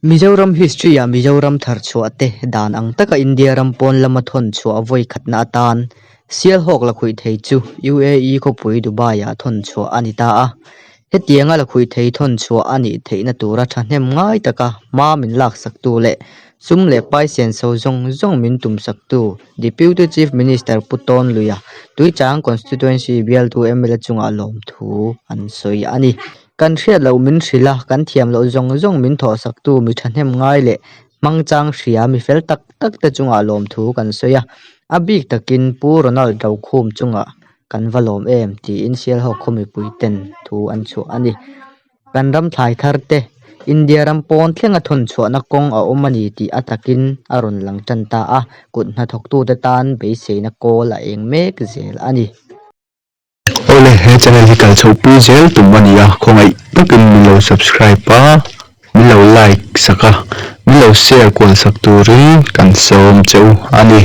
Mizoram history ah Mizoram tharchhuah te dan ang taka India ram pawn lama thawn chhuah vawi khatna atan Sialhawk lakhuih thei chu UAE khawpui Dubai ah thawn chhuah a ni ta a. Hetianga lakhuih thei thawn chhuah a nih theihna tura thahnem ngai taka hma min laksaktu leh sum leh pai senso zawng zawng min tumsaktu Deputy Chief Minister Pu Tawn Luia Tuichang Constituency bialtu mla chungah lawmthu an sawi a ni. Kan hriat loh min hrilh a, kan thiam loh zawng zawng min thawhsaktu mi thahnem ngai leh hmangchang hria mi fel tak tak te chungah lawmthu kan sawi a, a bik takin Pu Ronald Rokhum chungah kan va lawm em tiin Sialhawk khaw mipui ten thu an chhuah a ni. Kan ram thlai thar te India ram pawn thlenga thawn chhuahna kawng a awm a ni tih a takin a rawn lang tan ta a, kut hnathawktute tan beiseina kawl a eng mek zel a ni. Awle he channel hi kal chhoh pui zel tum a ni a, khawngaih takin min lo subscribe a, min lo like sak a, min lo share kual sak turin kan sawm che u a ni.